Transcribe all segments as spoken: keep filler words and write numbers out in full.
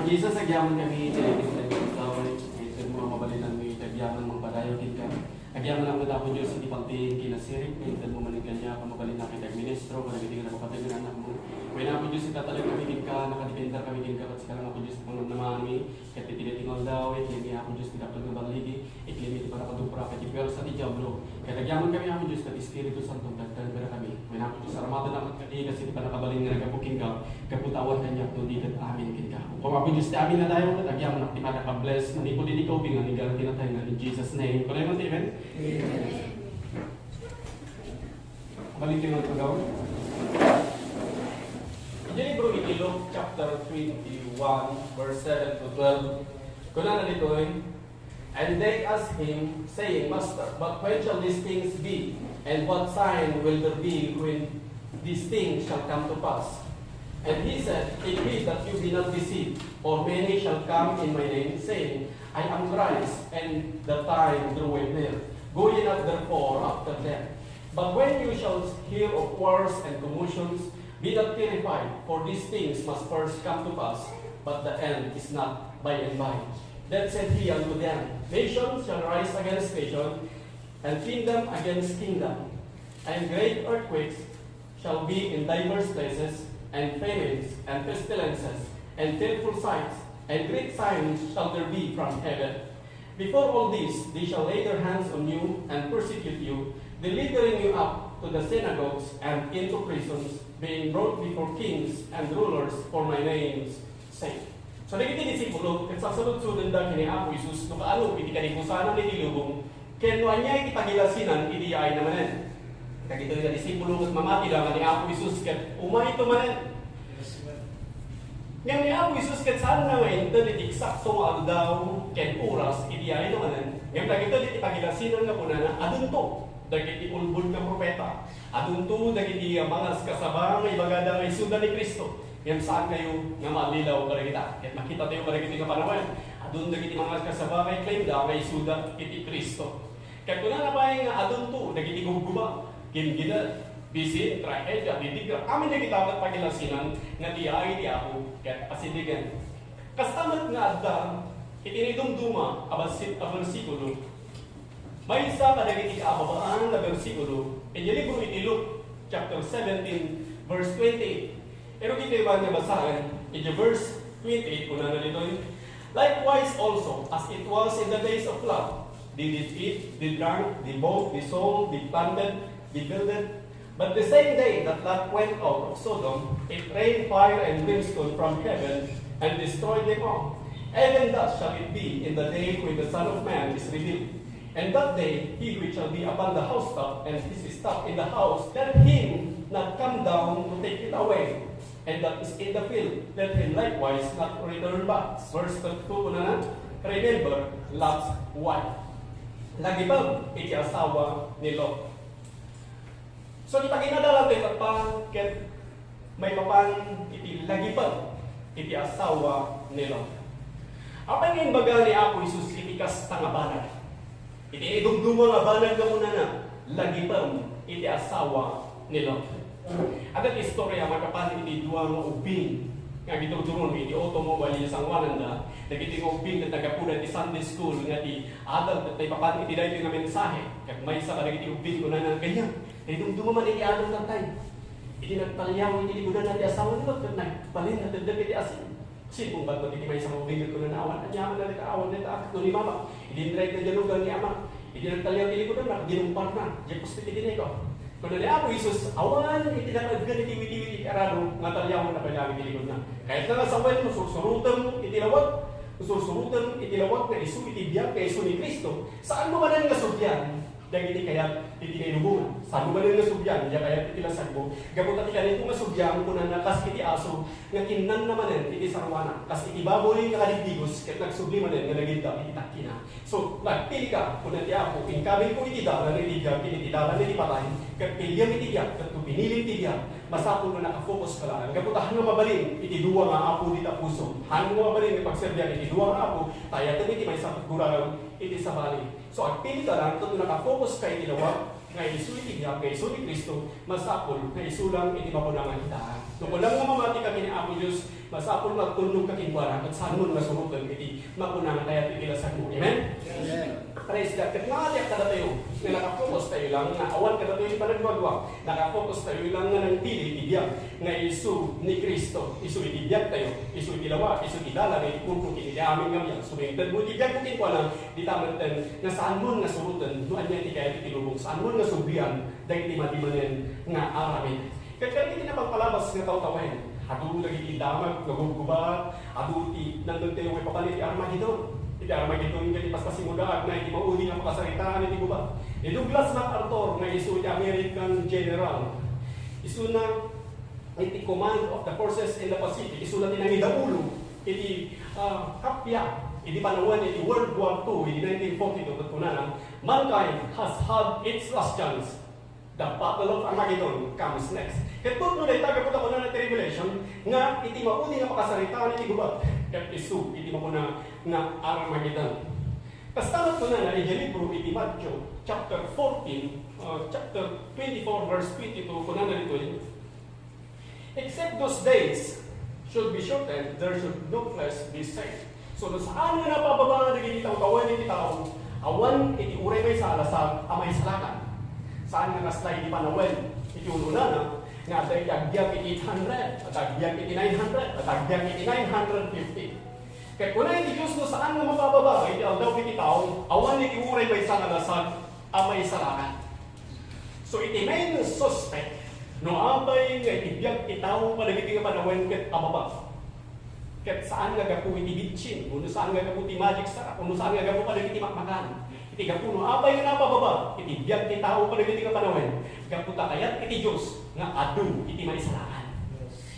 Jesus, agyamankami iti daytoy nga aldaw, nga intedmo a mabalinanmi iti agyamanak mangpadayaw kenka. Agyamanak met, Apo Dios, iti pagbiin ken nasiring nga intedmo manen kaniak a mabalinnak iti agministro kadagiti nga napapateg nga anakmo. Wen, Apo Dios, itataliwkami kenka, nakadepender kami kenka, ket sika lang, Apo Dios, ti pangnamnamaanmi. Ket iti daytoy nga aldaw, iklimi, Apo Dios, ti dakkel nga balligi, iklimi ti pannakadupra ket ti puersa ti Diablo. Ket agyamankami, Apo Dios, ket Espiritu Santo, agdagdagdagdakami. Wen, Apo Dios, aramatennak met kadi kas iti pannakabalin nga naggapu kenka, gapu ta awan kaniak no di ket amin kenka. Ukom, Apo Dios, ti amin a dayaw, ket agyamanak ti pannaka-bless manipud iti kaubingan ni Garang Kinatayngan, in Jesus' name. Kunam man ti amen? Amen. Balik tayo magpagaw. Iti libro iti Luke chapter twenty-one, verse seven to twelve. Kunana ditoy, "And they asked him, saying, 'Master, but when shall these things be? And what sign will there be when these things shall come to pass?' And he said, 'Take heed that you be not deceived, for many shall come in my name, saying, 'I am Christ,' and the time draweth near. Go ye not therefore after them. But when you shall hear of wars and commotions, be not terrified, for these things must first come to pass, but the end is not by and by.' Then said he unto them, 'Nation shall rise against nation, and kingdom against kingdom, and great earthquakes shall be in divers places, and famines, and pestilences, and dreadful sights, and great signs shall there be from heaven. Before all this, they shall lay their hands on you and persecute you, delivering you up to the synagogues and into prisons, being brought before kings and rulers for my name's sake.'" So, dagiti disipulo, ket sarsarudsurotda ken ni Apo Jesus no kaano iti kadibusanan iti lubong, ken no ania iti pagilasinan iti yaayna manen. Dagitoy nga disipulo ket mamatida nga ni Apo Jesus ket umayto manen. Ngem ni Apo Jesus ket saanna nga inted iti eksakto nga aldaw ken oras iti yaayna manen. Ngem dagitoy iti pagilasinan nga kunana, adunto dagiti ulbod nga profeta. Adunto dagiti mangaskasaba nga ibagada nga isuda ni Cristo. Ngem saankayo nga maallilaw kadagita. Ket makitatayo kadagiti nga panawen. Adun dagiti mangaskasaba nga i-claimda nga isuda iti Cristo. Ket kunana pay nga adunto dagiti gubguba, ginggined, bisin, trahedia, didigra, amin dagita ket pagilasinan nga ti yaay ti Apo ket asidegen. Kasta met nga adda iti naidumduma a bassit a bersikulo, maysa kadagiti kaababaan nga bersikulo iti libro iti Luke, chapter seventeen, verse twenty-eight. Pero ditoy man nga basaen, iti verse twenty-eight, kunana ditoy, "Likewise also, as it was in the days of Lot, they did eat, they drank, they bought, they sold, they planted, they builded. But the same day that Lot went out of Sodom, it rained fire and brimstone from heaven and destroyed them all. Even thus shall it be in the day when the Son of Man is revealed. And that day, he which shall be upon the housetop and his staff in the house, let him not come down to take it away. And that is in the field, let him likewise not return back." Verse thirty-two, kunana, "Remember Lot's wife." Lagipem iti asawa ni Lot. So, iti pakinadala tayo, Papa, ket maipapan iti lagipem iti asawa ni Lot. Apay nga imbaga ni Apo Jesus iti kasta nga banag? Iti idumduma nga banag nga kunana, lagipem iti asawa ni Lot. Adda ti istorya maipapan iti dua nga ubbing nga agturturon iti automobile iti sangoananda. Dagiti nga ubbing ket naggapuda iti Sunday school nga ti adal ket maipapan iti daytoy nga mensahe. Ket maysa kadagiti ubbing kunana, "Gayam, naidumduma man iti adal tatay. Iti nagtaliaw iti likudanna ti asawa ni Lot ket nagbalin natedek iti asin. Sino bat iti maysa nga ubbing ket kunana, awan aniamanna dita, awan dita, ket no ni mama, iti inrayna diay lugar ni ama. Iti nagtaliaw iti likudanna, dinumparna, diay poste ti dineko." Kuna ni Apo Jesus, awan iti nakaedgen iti witiwit iti arado nga taliawen a pay laeng iti likudna. Kayatna nga sawen no sursurotem iti lawag, no sursurotem iti lawag nga isu iti biag nga isu ni Cristo, saanmo manen nga sublian dagiti kayat iti nailubongan. Saanmo manen nga sublian diay kayat iti lasagmo. Gapu ta ti kanito nga sublian, kunana, kas iti aso nga kinnanna manen iti saruana, kas iti baboy nga kadigdigos ket nagsubli manen nga nagidda iti takkina. So, nagpili ka, kuna ti Apo, "Inkabilko iti dalan iti biag ken iti dalan iti patay, ket piliem iti biag, ket no pinilim ti biag, masapul nga nakafocus ka laeng." Gapu ta, haan nga mabalin iti dua nga apo dita puso. Haan nga mabalin nga pagserbian iti dua nga apo, ta ayatem iti maysa ket guraem iti sabali. So, agpili ka lang, ket no nakafocus ka iti lawag nga isu iti biag nga isu ni Cristo, masapul nga isu lang iti mapuna nga kitaan. No kunam nga mamati ka ken ni Apo Dios, Masapul nga agtulnog ka kenkuana, ket saanmo nga suroten iti makuna nga kayat iti lasagmo. Amen? Amen. Praise God. Ket maatiak kadatayo, nga nakapokus tayo lang, nga awan kadatayo iti panagduadua. Nakapokus tayo lang nga nangpili iti biag nga isu ni Cristo, isu iti biag tayo, isu iti lawa, isu iti dalan, iti kurko, ken iti amin nga biag. Sumingted mo iti biag mo kenkuana, dita metten nga saanmo nga suroten no ania ti kayat iti lubong, saanmo nga sublian dagiti madimanen nga aramid. Ket kadagiti napagpalabas nga tawen-tawen, adu dagiti damag nga gubgubat, adu ti nangngegtayo nga ipapan iti Armageddon. Iti Armageddon ket ipaspasingudaatna iti maudi nga pakasaritaan iti gubat. Ni Douglas MacArthur nga isu iti American general, isuna iti Command of the Forces in the Pacific, isuna ti nangidaulo iti, ah, kappia iti panawen iti World War two iti nineteen forty-two, ket kunana, "Mankind has had its last chance. The Battle of Armageddon comes next." Ket pudno dayta gapu ta kunana ti Revelation nga iti maudi nga pakasaritaan iti gubat ket isu iti makuna nga Armageddon. Kasta met kunana iti libro iti Mateo, chapter fourteen, uh, chapter twenty-four, verse twenty-two, kunana ditoy, "Except those days should be shortened, there should no flesh be saved." So, no saan nga napababa dagiti tawen-tawen iti tao, awan iti uray maysa a lasag a maisalakan. Saan nga kasla iti panawen iti ununana, nga adda iti agbiag iti eight hundred, adda agbiag iti nine hundred, adda agbiag iti nine hundred fifty. Ket kuna iti Dios, no saan nga mapababa iti aldaw iti tao, awan iti uray maysa nga lasag a maisalakan. So, iti main suspect, no apay nga iti biag ti tao kadagiti nga panawen ket ababa. Ket saan nga gapu iti bitsin, wenno saan nga gapu ti magic sarap, wenno saan nga gapu kadagiti makmakan. Iti gapu no apay nga napababa iti biag ti tao kadagiti nga panawen, gapu ta kayat iti Dios nga adu iti maisalakan.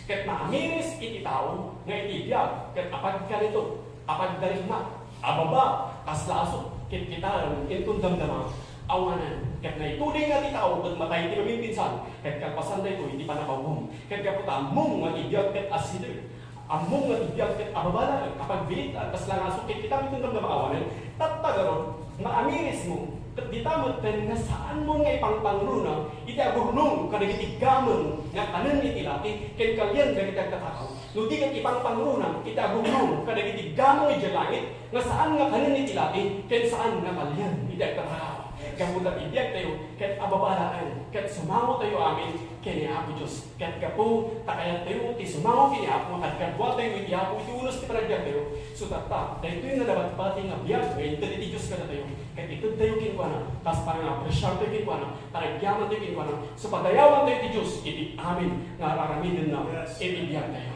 Ket maamiris iti tao nga iti biag ket apagkanito, apagdarigma, ababa, kasla aso, kitkitaen, inton damdama, awanen. Ket naituding nga ti tao ket matay ti maminpinsan, ket kalpasan daytoy ti pannakaugom. Ket gapu ta ammom nga ti biag ket asideg, ammom nga ti biag ket ababa laeng, apagbiit laeng, kasla nga aso, kitkitaen, inton damdama, awanen. Tatta garud, maamirismo, ket dita metten nga saanmo nga ipangpangruna iti agurnong kadagiti gameng nga kanen iti lati ken kalian dagiti agtatakaw. No di ket ipangpangruna iti agurnong kadagiti gameng idiay langit nga saan nga kanen iti lati ken saan nga kalian iti agtatakaw. Gapu ta ti biagtayo ket ababa laeng, ket sumangotayo amin ken ni Apo Dios. Ket gapu ta kayattayo ti sumango ken ni Apo nga kadkaduatayo iti Apo iti unos ti panagbiagtayo, so tatta, daytoy nga nabatbati nga biag nga inted iti Dios kadatayo, ket itedtayo kenkuana, kas panangapresiartayo kenkuana, panagyamantayo kenkuana, so padayawantayo ti Dios iti amin nga ar-aramidenna iti biagtayo.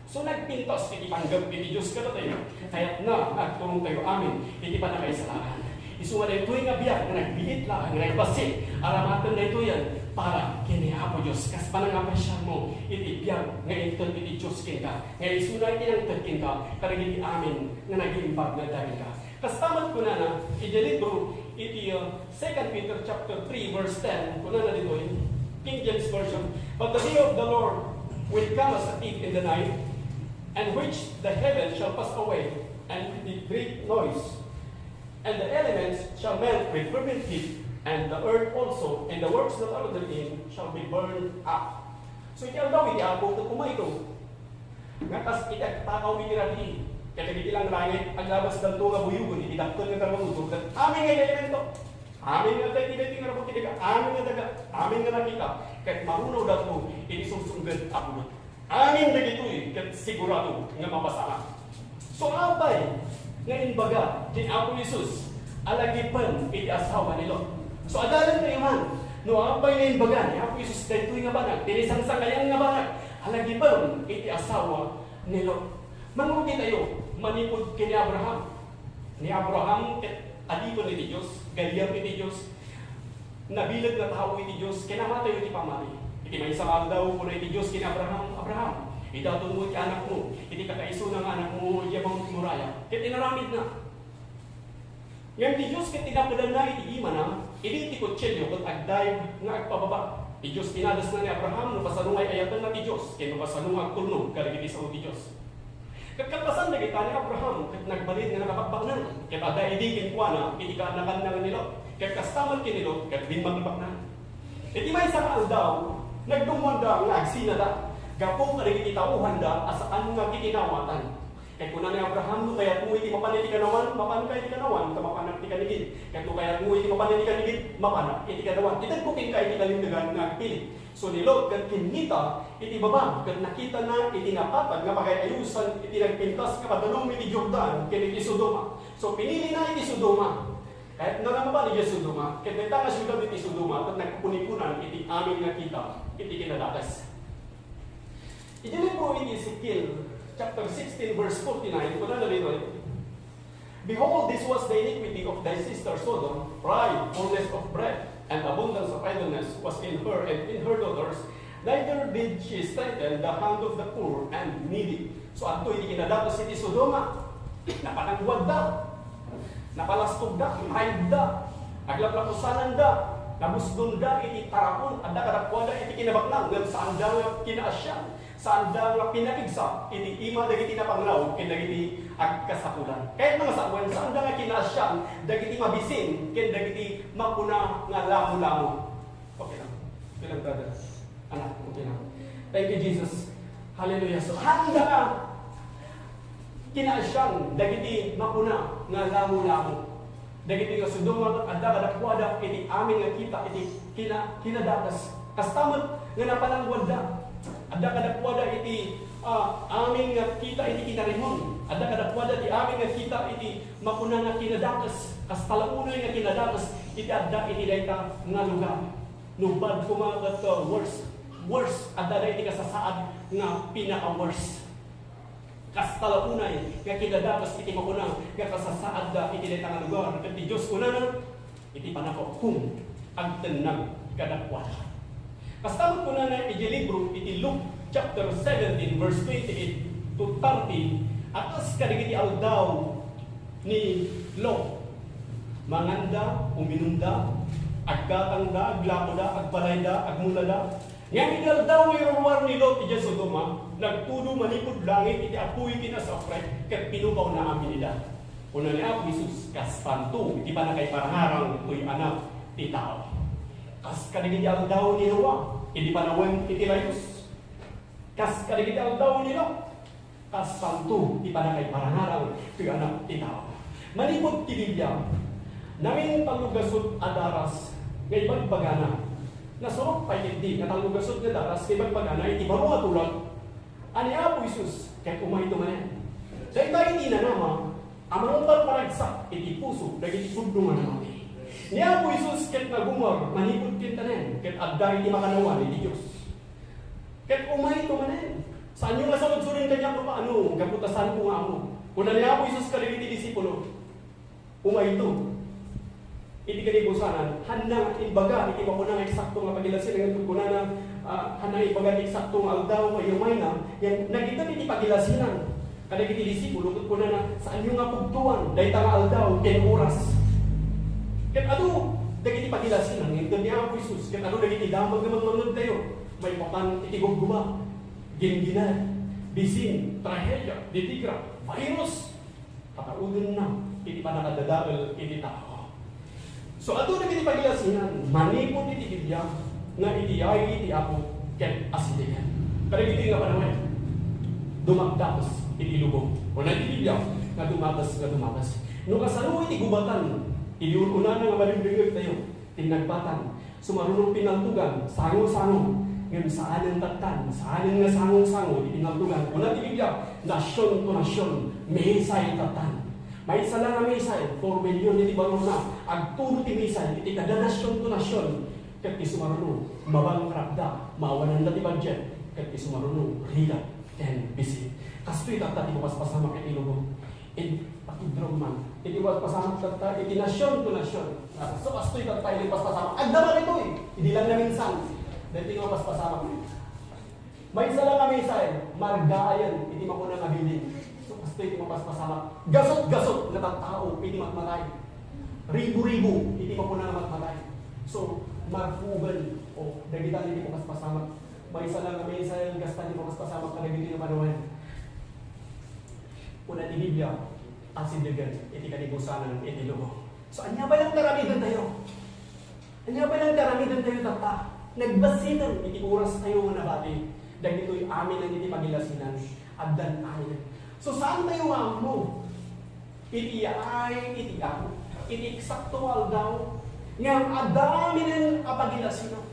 So, nagpintas iti panggep iti Dios kadatayo. Kayatna nga agturongtayo amin iti pannakaisalakan. Isu nga daytoy nga biag nga nagbiit laeng, nga nagbassit, aramaten daytoyen para ken ni Apo Dios. Kas panangapresiarmo iti biag nga inted iti Dios kenka, nga isuna iti nangted kenka kadagiti amin nga nagimbag nga adda kenka. Kasta met kunana iti libro iti, uh, Second Peter chapter three, verse ten, kunana ditoy, King James Version, "But the day of the Lord will come as a thief in the night, in which the heavens shall pass away, and with a great noise, and the elements shall melt with fervent heat, and the earth also, and the works that are therein, shall be burned up." So, iti aldaw iti Apo, ket umayto. Nga kas iti agtakaw iti rabii, kadagiti langlangit, aglabasdanto nga buyogen iti dakkel nga karmaguto, ket amin nga elemento, amin nga daydi, daydi nga rabii ti daga, amin nga daga, amin nga nakita, ket marunawdanto iti sumsumged a pudot. Amin dagitoy ket sigurado nga mapasamak. So, apay nga imbaga ti Apo Jesus a lagipen iti asawa ni Lot? So, adalentayo man, no apay nga imbaga ni Apo Jesus daytoy nga banag, ti naisangsangayan nga banag, a lagipen iti asawa ni Lot. Mangrugi tayo manipud ken ni Abraham. Ni Abraham ket adipen iti Dios, gayyem iti Dios, nabileg nga tao iti Dios, ken ama tayo iti pamati. Iti maysa nga aldaw, kuna iti Dios ken ni Abraham, "Abraham, idatonmo iti anakmo, iti kakaisuna nga anakmo, idiay Mount Moriah." Ket inaramidna. Ngem ti Dios ket tinapedanna iti imana, idi ti kutsilio ket agdayeg nga agpababa. Ti Dios pinadesna ni Abraham no kasano nga ay-ayatenna ti Dios, ken no kasano nga agtulnog kadagiti sao ti Dios. Ket kalpasan dagita ni Abraham ket nagbalin nga nakabakbaknang, ket adda idi kenkuana iti kaannakanna nga ni Lot. Ket kasta met ken ni Lot, ket dimmaknang. Iti maysa nga aldaw, nagdummonda nga agsinada. Gapu kadagiti tauhanda a saan nga kikinawatan. Ket kuna ni Abraham, "No kayatmo iti mapan iti kanawan, mapanka iti kanawan, ta mapanak ti kanigid. Ket no kayatmo iti mapan iti kanigid, mapanak iti kanawan." Itedko kenka iti kalintegan nga agpili. So ni Lot ket kinnita iti baba, ket nakitana iti napatag nga pagay-ayusan iti nagpintas nga padalum iti Jordan ken iti Sodoma. So pinilina iti Sodoma. Kayatna nga mapan iti Sodoma, ket dayta nga siudad iti Sodoma, ket nagpuniponan iti amin nga kita iti kinadakes. Iti libro iti Ezekiel, chapter sixteen, verse forty-nine, kunana ditoy, "Behold, this was the iniquity of thy sister Sodom, pride, fullness of breath, and abundance of idleness was in her and in her daughters, neither did she strengthen the hand of the poor and needy." So, adto iti kinadakes iti Sodoma. Napanagwadda. Napalastogda, pride'da, aglaplapusananda, nabusdonda iti taraon, adda kadakuada iti kinabaknang, ngem saanda nga kinaasian, saanda nga pinakigsa iti ima dagiti napanglaw ken dagiti agkasapulan. Kayatna nga sawen, saanda nga kinaasian dagiti mabisin ken dagiti makuna nga lamolamo. Okay lang. Okay lang, brother. Anak, okay lang. Thank you, Jesus. Hallelujah. So, handa nga kinaasian dagiti makuna nga lamolamo. Dagiti nga Sodoma, adda kadakuada iti amin nga kita iti kina-, kinadakes. Kasta met nga napanagwadda. Adda kadakuada iti, ah, amin nga kita iti kinarimon. Adda kadakuada ti amin nga kita iti makuna nga kinadakes. Kasta la unay nga kinadakes iti adda iti dayta nga lugar. No bad koma ket, uh, worse. Worse, adda dayta iti kasasaad nga pinaka-worse. Kasta la unay nga kinadakes iti makuna nga kasasaadda iti dayta nga lugar. Ket ti Dios kunana, iti panakahukom, agtennag kadakuada. Kasta met kunana iti libro iti Luke chapter seventeen, verse twenty-eight to thirty, a kas kadagiti aldaw ni Lot. Manganda, uminumda, aggatangda, aglakoda, agbalayda, agmulada. Ngem iti aldaw nga iruruar ni Lot idiay Sodoma, nagtudo manipud langit iti apuy ken asafre, ket pinupawna amin ida. Kuna ni Apo Jesus, "Kastanto iti pannakaiparangarang toy Anak ti Tao." Kas kadagiti aldaw ni Noa, iti panawen iti layus. Kas kadagiti aldaw ni Lot, kastanto ti pannakaiparangarang ti Anak ti Tao. Manipud ti Biblia, namin tallogasut a daras nga ibagbagana. Nasurot pay ketdi nga tallogasut nga daras nga ibagbagana iti baro a tulag a ni Apo Jesus ket umayto manen. Dayta iti nanama a mangpalpanagsak iti puso dagiti pudno nga namati. Ni Apo Jesus ket nagumar manipud ken tanem ket adda iti makannawan iti Dios. Ket umayto manen. Saanyo nga saludsodon kaniak no paano, gapu ta saanko nga ammo. Kuna ni Apo Jesus kadagiti disipulo, umayto. Iti kadibusanan, hanna imbaga iti makuna nga eksakto nga pagilasinan, ngem kunana, ah, hanna imbaga ti eksakto nga aldaw nga iumayna, yan, nagitep iti pagilasinan kadagiti disipulo, ket kunana, "Saanyo nga pugtoan dayta nga aldaw ken oras." Ket adu dagiti pagilasinan nga inted ni Apo Jesus, ket adu dagiti damag nga mangmangngegtayo, maipapan iti gubguba, gingginaet, bisin, trahedia, ditigra, virus, pataudenna iti pannakadadael iti tao. So, adu dagiti pagilasinan manipud iti Biblia nga iti yayi ti Apo ket asidegen. Kadagiti nga panawen, dumakdakes iti lubong. Kuna iti Biblia nga dumakes nga dumakes. No kasano iti gubatan, iti un-unana nga madengdengngegtayo, ti nagbatan, sumaruno pinaltugan, sango-sango. Ngem saanen tattan, saanen nga sango-sango ti pinaltugan. Kuna ti Biblia, nasion to nasion, missile tattan. Maysa la nga missile, four million iti balorna. Agturo ti missile iti kada nasion to nasion. Ket ti sumaruno, mabankrupt da, maawananda ti budget. Ket ti sumaruno, rigat ken bisin. Kastoy tatta ti mapaspasamak iti lubong. Iti pakidrumman. Iti mapaspasamak tatta, iti nasion to nasion. Ah, so, kastoy tatta, iti mapaspasamak. Agda man itoy, idi lang naminsan. Daytoy nga mapaspasamak. Maysa la nga missile, margaayen iti makuna nga building. So, kastoy iti mapaspasamak. Gasot-gasot nga tattao iti matmatay. Ribu-ribu iti makuna nga matmatay. So, marpugan, o, dagita iti mapaspasamak. Maysa la nga missile, kasta iti mapaspasamak kadagiti nga panawen. Kuna ti Biblia, asidegen iti kadibusanan iti lubong. So, ania pay lang ti aramidentayo? Ania pay lang ti aramidentayo tatta? Nagbassiten iti orastayo nga nabati. Dagitoy amin iti pagilasinan, addan amin. So, saan tayo nga ammo iti yaay iti Apo, iti eksakto nga aldaw, nga adda aminen a pagilasinan?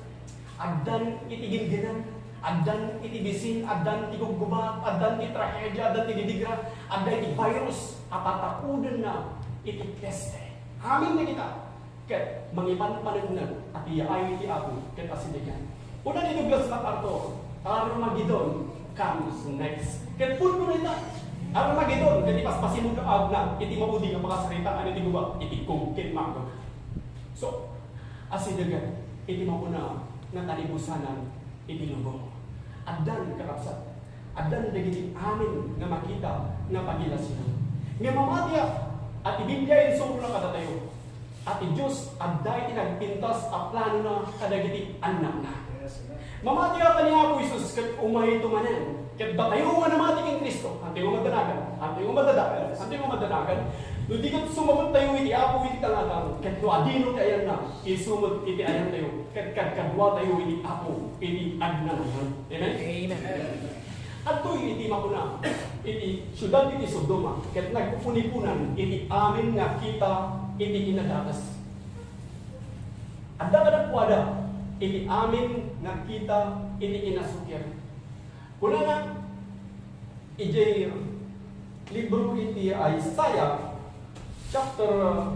Addan iti gingginan, addan iti bisin, addan ti gubgubat, addan ti trahedia, addan ti didigra, adda iti virus a pataudenna iti peste. Amin dagita. Ket mangipanpaneknek a ti yaay ti Apo ket asidegen. Kuna ni Douglas MacArthur, "Armageddon comes next." Ket punto na ita. Armageddon, ket ipaspasimod a agna iti maudi nga pakasaritaan iti gubat iti kungkit maagek. So, asidegen iti mapuna nga kalibusanan iti lubong. Addan, kakabsat, addan dagiti amin nga makita nga pagilasinan. Nga mamatiak, a ti Biblia insurona kadatayo, a ti Dios adda iti nagpintas a planona kadagiti annakna. Mamatiak ni Apo Jesus ket umayto manen. Ket datayo nga namati ken Cristo, antayo nga madanagan, antayo nga madadael, antayo nga madanagan. No di ket sumabat tayo iti Apo iti tangatang, ket no adino ti ayanna, isumot iti ayantayo, ket kadkaduatayo iti Apo iti agnanayon. Amen? Amen. Adtoy iti makuna iti siudad iti Sodoma, ket nagpupuniponan iti amin nga kita iti kinadakes. Adda kadakuada iti amin nga kita iti kinasukir. Kunana, idiay libro iti Isaiah, chapter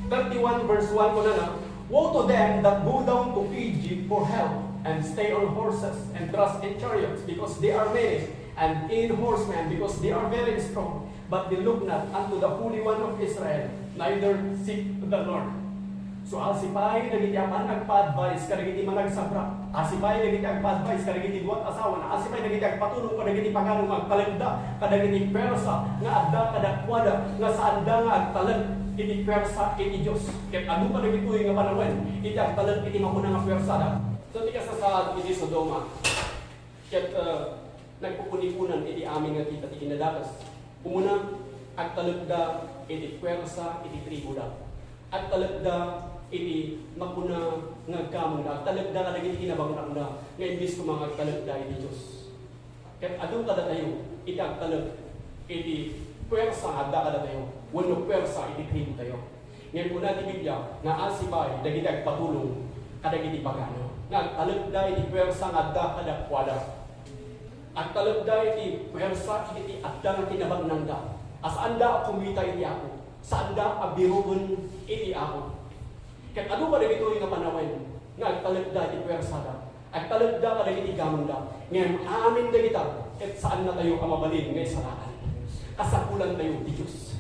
thirty-one, verse one, kunana, "Woe to them that go down to Egypt for help, and stay on horses, and trust in chariots, because they are many, and in horsemen, because they are very strong. But they look not unto the Holy One of Israel, neither seek the Lord." So, asi pay dagiti apan agpa-advise kadagiti managsabrak. Asi pay dagiti agpa-advise kadagiti duat asawana. Asi pay dagiti agpatulong kadagiti pagano nga agtalekda kadagiti puersa nga adda kadakuada, nga saanda nga agtalek iti puersa iti Dios. Ket adu kadagitoy nga panawen iti agtalek iti makuna nga puersada. So, ti kasasaad iti Sodoma, ket, ah, nagpupuniponan iti amin nga kita ti kinadakes. Umuna, agtalekda iti puersa iti tribuda. Agtalekda iti makuna nga agkamongda. Agtalekda kadagiti kinabangnangda, nga imbes koma nga agtalekda iti Dios. Ket adu kadatayo iti agtalek iti puersa nga adda kadatayo, wenno puersa iti tribu tayo. Ngem kuna ti Biblia nga asi pay dagiti agpatulong kadagiti pagano nga agtalekda iti puersa nga adda kadakuada. Agtalekda iti puersa iti adda nga kinabangnangda, a saanda a kumita iti Apo, saanda a biroen iti Apo. Ket adu kadagitoy nga panawen nga agtalekda iti puersada, agtalekda kadagiti gamongda, ngem amin dagita ket saannatayo a mabalin nga isalakan. Kasapulantayo ti Dios.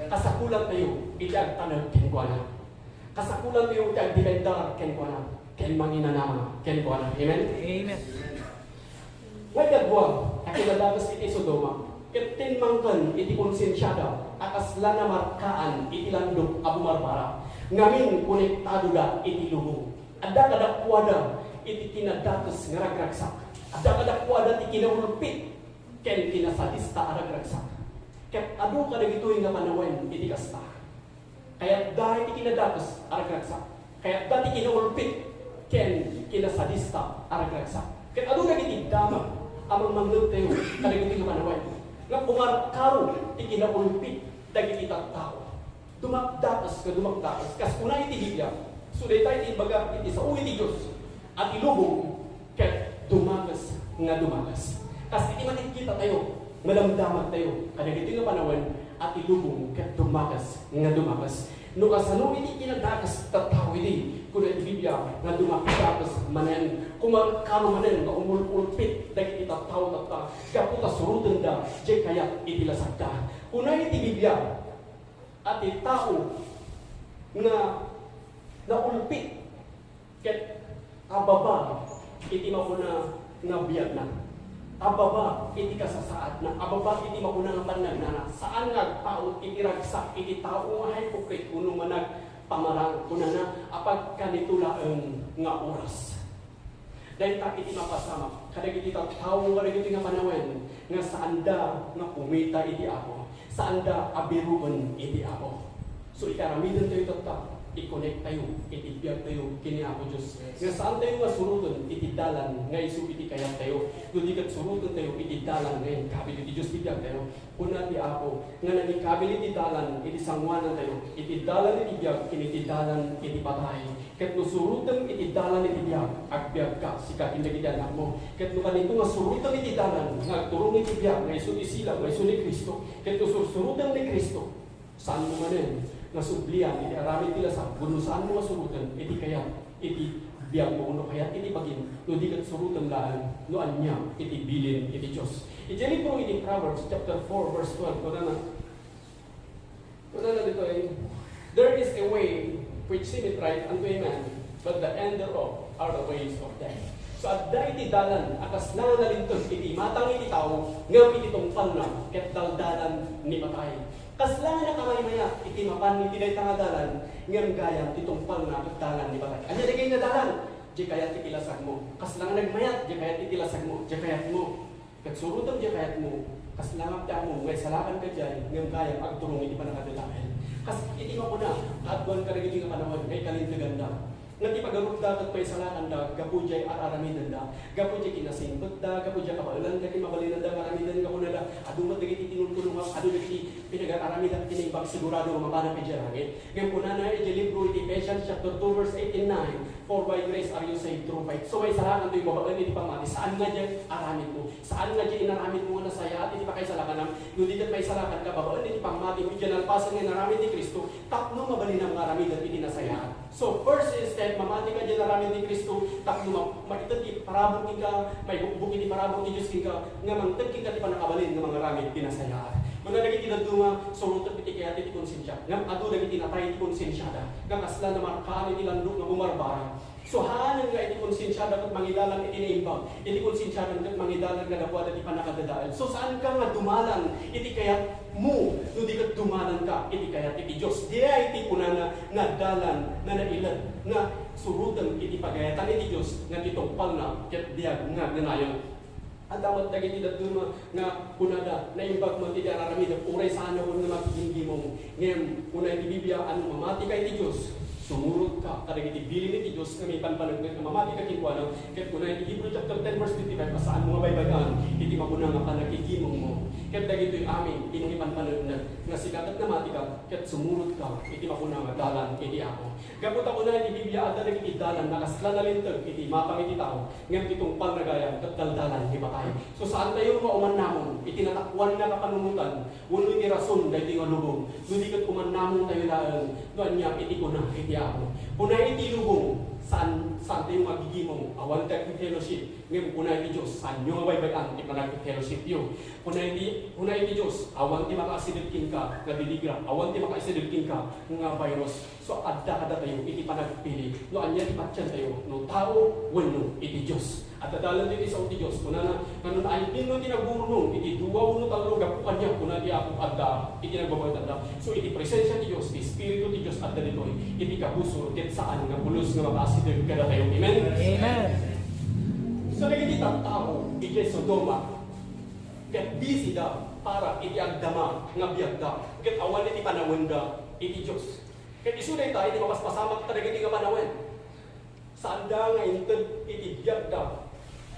Kasapulantayo iti agtalek kenkuana. Kasapulantayo ti agdependar kenkuana ken manginanama kenkuana. Amen? Amen. Nga ikadua a kinadakes iti Sodoma, ket timmangken iti konsensiada a kasla namarkaan iti landok a bumarbara, ngamin konektadoda iti lubong. Adda kadakuada iti kinadakes nga ragragsak. Adda kadakuada ti kinaulpit ken kinasadista a ragragsak. Ket adu kadagitoy nga panawen iti kasta. Kayatda iti kinadakes a ragragsak. Kayatda ti kinaulpit ken kinasadista a ragragsak. Ket adu dagiti damag a mangmangngegtayo kadagiti nga panawen nga kumarkaro ti kinaulpit dagiti tattao. Dumakdakes nga dumakdakes. Kas kuna iti Biblia, so dayta iti imbaga iti sao iti Dios a ti lubong ket dumakes nga dumakes. Kas iti makitkita tayo, madamdamag tayo kadagiti nga panawen a ti lubong ket dumakes nga dumakes. No kasano iti kinadakes tattao idi, kuna iti Biblia nga dumakdakes manen, kumarkaro manen nga umul-ulpit dagiti tattao tatta gapu ta surotenda diay kayat iti lasagda. Kuna iti Biblia, a ti tao nga naulpit ket ababa iti makuna nga biagna, ababa iti kasasaadna, ababa iti makuna nga pannagnana, saan nga agpaut iti ragsak iti tao nga hipokrit wenno managpamarang, kunana a pagkanito laeng nga oras. Dayta iti mapasamak kadagiti tattao kadagiti nga panawen nga saanda nga kumita iti Apo, saanda a biroen iti Apo. So, iti aramidentayo tatta, i-connect tayo iti biag tayo ken ni Apo Dios. Nga saan tayo nga suroten iti dalan nga isu iti kayat tayo. No di ket suroten tayo iti dalan nga inkabil iti Dios ti biag tayo. Kuna ti Apo nga nangikabil iti dalan iti sangoanan tayo, iti dalan iti biag ken iti dalan iti patay. Ket no surotem iti dalan iti biag, agbiagka, sika ken dagiti anakmo. Ket no kanito nga surotem iti dalan nga agturong iti biag nga isu ti silaw nga isu ni Cristo, ket no sursurotem ni Cristo, saanmo manen nga sublian iti aramid ti lasag wenno saanmo nga suroten iti kayat iti biagmo wenno kayat iti bagim, no di ket surotem laeng no ania iti bilin iti Dios. Iti libro iti Proverbs chapter four verse twelve, kunana, kunana ditoy, "There is a way which seemeth right unto a man, but the end thereof are the ways of death." So, adda iti dalan a kasla nga nalinteg iti imatang iti tao, ngem iti tungpalna ket daldalan ni patay. Kasla nga nakamaymayat iti mapan iti dayta nga dalan, ngem gayam ti tungpalna ket dalan ni patay. Ania dagiti nga dalan? Diay kayat iti lasagmo. Kasla nga nagmayat, diay kayat iti lasagmo, diay kayatmo. Ket surotem diay kayatmo, kasla nga ti ammom nga isalakanka diay, ngem gayam agturong iti pannakadadael. Kas iti makuna, kaaduan kadagiti nga panawen nga ikalinteganda. Nga ti pagarupda ket paisalakanda gapu diay ar-aramidenda, gapu diay kinasingpetda, gapu diay kabaelanda ken mabalinanda nga aramiden nga kunada, adu met dagiti tinultulongak, adu dagiti pinagar-aramidak iti naimbag, sigurado nga mapanak idiay langit. Ngem kunana iti libro iti Ephesians chapter two verse eight and nine, "For by grace are you saved through faith." So, maisalakan tayo babaen iti pammati. Saan nga diay aramidmo. Saan nga diay inaramidmo nga nasayaat iti pakaisalakanam. No di ket maisalakanka babaen iti pammati, iti nalpasen nga inaramid ni Cristo, tapno mabalinam nga aramiden iti nasayaat. So, first step, mamati ka diay inaramid ni Cristo, tapno ma-, maited ti parabur kenka, maibukbok iti parabur ti Dios kenka, nga mangted kenka ti pannakabalin nga mangaramid iti nasayaat. Kuna dagiti dadduma, surotek iti kayat iti konsensia. Ngem adu dagiti natay iti konsensiada, nga kasla namarkaan iti landok nga bumarbara. So, haanen nga iti konsensiada ket mangidalan iti naimbag. Iti konsensiada ket mangidalan nga gapu ada ti pannakadadael. So, saanka nga dumalan iti kayatmo, no di ket dumalanka iti kayat iti Dios. Diay ti kunana nga dalan nga nailet nga suroten iti pagayatan iti Dios nga ti tungpalna ket biag nga nanayon. Adda met dagiti dadduma nga kunada, naimbag met iti ar-aramidek, uray saan nga makigimgimong. Ngem, kuna iti Biblia, no mamatika iti Dios, sumurotka kadagiti bilin iti Dios nga maipanpaneknek nga mamatika kenkuana. Ket kuna iti Hebrew chapter ten verse twenty-five, a saanmo nga baybay-an iti makuna nga pannakigimongmo. Ket dagitoy amin ti mangipanpaneknek nga sika ket namatika, ket sumurotka iti makuna nga dalan iti Apo. Gapu ta kuna iti Biblia, adda dagiti dalan nga kasla nalinteg iti imatang iti tao, ngem ti tungpalna gayam ket daldalan ti patay. So, saan tayo nga umannamong iti natakuan nga kapanunotan wenno iti rason daytoy nga lubong, no di ket umannamong tayo laeng no ania iti kuna iti Apo. Kuna iti lubong, saan, saan tayo nga agigimong, awan tayo fellowship, ngem kuna iti Dios, saanyo nga baybay-an ti panag-fellowshipyo. Kuna iti, kuna iti Dios, awan ti makaasideg kenka nga diligra, awan ti makaasideg kenka nga virus. So, adda kadatayo iti panagpili no ania ti patientayo, no tao wenno iti Dios. Adda dalan iti sao ti Dios. Kunana, "Ngano naaypinno ti nagurnong iti dua wenno tallo gapu kaniak?" Kuna ti Apo, "Adda iti nagbabaetanda." So, iti presensia ti Dios, ti Espiritu ti Dios adda ditoy. Iti kabusor, ket saan nga pulos nga makaasideg kadatayo. Amen? Amen. So, dagiti tattao idiay Sodoma, ket busy da para iti agdama nga biagda, ket awan iti panawenda iti Dios. Ket isu dayta iti mapaspasamak kadagiti nga panawen. Saanda nga inted iti biagda,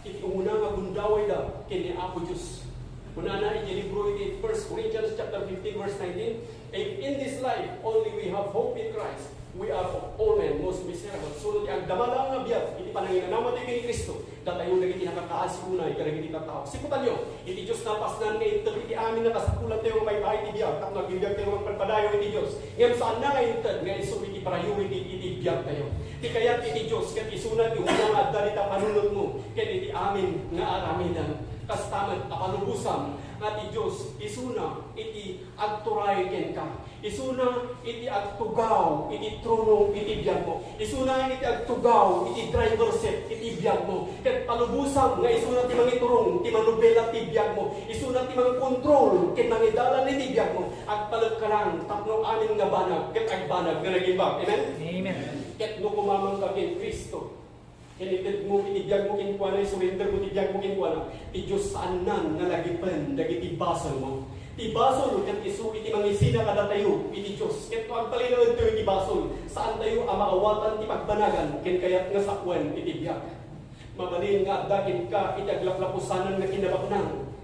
iti umuna nga gundawayda ken ni Apo Dios. Kunana iti libro iti First Corinthians chapter fifteen, verse nineteen, "If in this life only we have hope in Christ, we are of all men most miserable." So, ti agdama laeng nga biag iti pananginanamatayo ken ni Cristo, datayo dagiti nakakaasi unay kadagiti tattao. Siputanyo, iti Dios napasnan nga inted iti amin a kasapulantayo nga maipaay ti biag tapno agbibiagtayo nga agpadpadayo iti Dios. Ngem saanna nga inted nga isu iti priority iti biagtayo. Ti kayat iti Dios ket isuna ti umuna nga adda dita panunotmo ken iti amin nga aramidem. Kasta met a palubosam nga ti Dios isuna iti agturay kenka. Isuna iti agtugaw iti trono iti biagmo. Isuna iti agtugaw iti driver seat iti biagmo. Ket palubosam nga isuna ti mangiturong, ti manubela ti biagmo. Isuna ti mangkontrol ken mangidalan iti biagmo. Agtalek ka lang tapno amin nga banag ket agbanag nga nagimbag. Amen? Amen. Ket no kumamangka ken Cristo, ken itedmo iti biagmo kenkuana, isurendermo ti biagmo kenkuana, ti Dios saannan nga lagipen dagiti basolmo. Ti basol ket isu iti mangisina kadatayo iti Dios, ket no agtalinaedtayo iti basol, saantayo a maawatan ti pagbanagan ken kayat nga sawen iti biag. Mabalin nga adda kenka iti aglaplapusanan nga kinabaknang,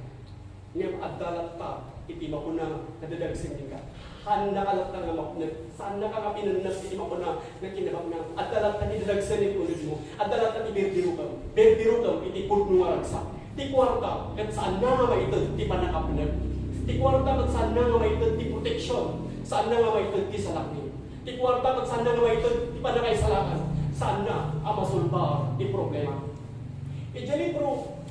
ngem adda latta iti makuna nga dadagsen kenka. Haannaka latta nga mapnek, saannaka nga pinennek iti makuna nga kinabaknang. Adda latta ti dadagsen iti unegmo. Adda latta ti birbirokem. Birbirokem iti pudno nga ragsak. Ti kuarta ket saanna nga maited ti pannakapnek. Ti kuarta ket saanna nga maited ti proteksion. Saanna nga maited ti salaknib. Ti kuarta ket saanna nga maited ti pannakaisalakan. Saanna a masolbar ti problema. Idiay libro